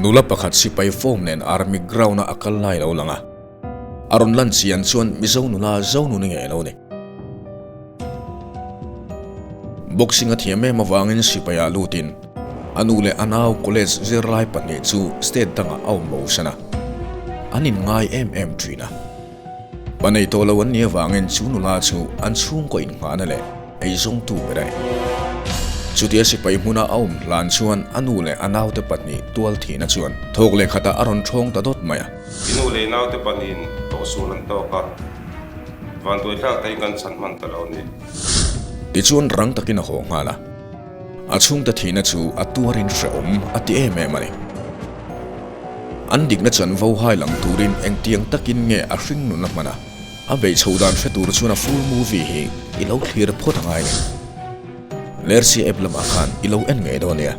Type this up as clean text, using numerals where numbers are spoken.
Nula pakhat sipai form nen army ground-a a kal lai lo lang a. A rawn lan chian chuan Mizo nula Zonuni ngei a lo ni. Boxing a thiam em avangin sipaiah lutin a nu leh a nau college zirlai pahnih chu state dangah a awm bo san a, an inngai em em thin a. Pa nei tawh lo an nih avangin chu nula chu an chhungkaw innghahna leh eizawngtu ber a ni. Chutia sipai hmuna a awm hlan chuan a nu leh a naute pahnih tual thihna chuan thawk leh khatah a rawn thawng ta dawt mai a. I nu leh i naute pahnihin tawhsual an tawk a, vantuaithlak takin kan chhan hman ta lo a ni. Tichuan rang takin a haw nghal a, a chhungte thihna chu a tuarin hrehawm a ti em em a ni. An dikna chanvo hai lang turin engtiang takin nge a hring nun a hman a, a beih chho dan hre tur chuan a full movie hi i lo thlir phawt a ngai a ni. Lersia app lamah khan i lo en ngei dawn nia.